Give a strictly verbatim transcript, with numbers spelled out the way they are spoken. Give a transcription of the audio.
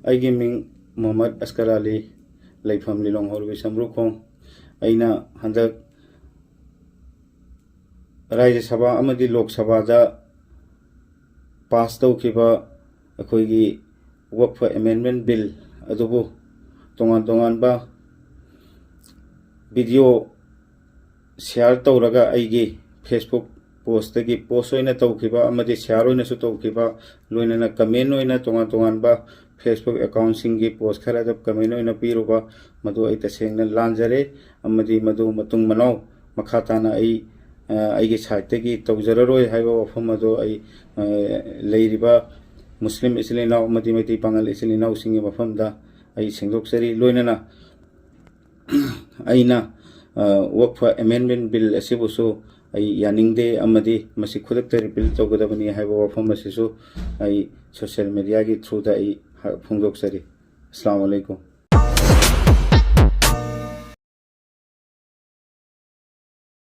ꯑꯩꯒꯤ ꯃꯤꯡ ꯃꯨꯍꯝꯃꯗ ꯑꯁꯀꯔ ꯑꯂꯤ, ꯂꯩꯐꯝ ꯂꯤꯂꯣꯡ ꯍꯧꯔꯕꯤ ꯁꯝꯕ꯭ꯔꯨꯈꯣꯡ꯫ ꯑꯩꯅ ꯍꯟꯗꯛ ꯔꯥꯖ꯭ꯌ ꯁꯚꯥ ꯑꯃꯗꯤ ꯂꯣꯛ ꯁꯚꯥꯗ ꯄꯥꯁ ꯇꯧꯈꯤꯕ ꯑꯩꯈꯣꯏꯒꯤ ꯋꯛꯐ ꯑꯦꯃꯦꯟꯃꯦꯟ ꯕꯤꯜ ꯑꯗꯨꯕꯨ ꯇꯣꯉꯥꯟ ꯇꯣꯉꯥꯟꯕ ꯚꯤꯗꯤꯑꯣ ꯁꯤꯌꯥꯔ ꯇꯧꯔꯒ ꯑꯩꯒꯤ ꯐꯦꯁꯕꯨꯛ ꯄꯣꯁꯇꯒꯤ ꯄꯣꯁ ꯑꯣꯏꯅ ꯇꯧꯈꯤꯕ ꯑꯃꯗꯤ ꯁꯤꯌꯥꯔ ꯑꯣꯏꯅꯁꯨ ꯇꯧꯈꯤꯕ, ꯂꯣꯏꯅꯅ ꯀꯃꯦꯟ ꯑꯣꯏꯅ ꯇꯣꯉꯥꯟ ꯇꯣꯉꯥꯟꯕ ꯐꯦꯁꯕꯨꯛ ꯑꯦꯀꯥꯎꯟꯁꯤꯡꯒꯤ ꯄꯣꯁ ꯈꯔꯗ ꯀꯃꯦꯟ ꯑꯣꯏꯅ ꯄꯤꯔꯨꯕ, ꯃꯗꯨ ꯑꯩ ꯇꯁꯦꯡꯅ ꯂꯥꯟꯖꯔꯦ꯫ ꯑꯃꯗꯤ ꯃꯗꯨ ꯃꯇꯨꯡ ꯃꯅꯥꯎ ꯃꯈꯥ ꯇꯥꯅ ꯑꯩ, ꯑ, ꯑꯩꯒꯤ ꯁꯥꯏꯠꯇꯒꯤ ꯇꯧꯖꯔꯔꯣꯏ ꯍꯥꯏꯕ ꯋꯥꯐꯝ ꯑꯗꯨ ꯑꯩ, ꯑ, ꯂꯩꯔꯤꯕ ꯃꯨꯁꯂꯤꯝ ꯏꯆꯤꯜ ꯏꯅꯥꯎ ꯑꯃꯗꯤ ꯃꯩꯇꯩ ꯄꯥꯉꯜ ꯏꯆꯤꯜ ꯏꯅꯥꯎꯁꯤꯡꯒꯤ ꯃꯐꯝꯗ ꯑꯩ ꯁꯦꯡꯗꯣꯛꯆꯔꯤ꯫ ꯂꯣꯏꯅꯅ ꯑꯩꯅ, ꯑ, ꯋꯛꯐ ꯑꯦꯃꯦꯟꯃꯦꯟ ꯕꯤꯜ ꯑꯁꯤꯕꯨꯁꯨ ꯑꯩ ꯌꯥꯅꯤꯡꯗꯦ ꯑꯃꯗꯤ ꯃꯁꯤ ꯈꯨꯗꯛꯇ ꯔꯤꯄꯤꯜ ꯇꯧꯒꯗꯕꯅꯤ ꯍꯥꯏꯕ ꯋꯥꯐꯝ ꯑꯁꯤꯁꯨ ꯑꯩ ꯁꯣꯁꯤꯌꯦꯜ ꯃꯦꯗꯤꯌꯥꯒꯤ ꯊ꯭ꯔꯨꯗ ꯑꯩ ꯍ-, ꯐꯣꯡꯗꯣꯛꯆꯔꯤ꯫ ꯑꯁꯂꯥꯃꯨ ꯑꯂꯩꯀꯨꯝ꯫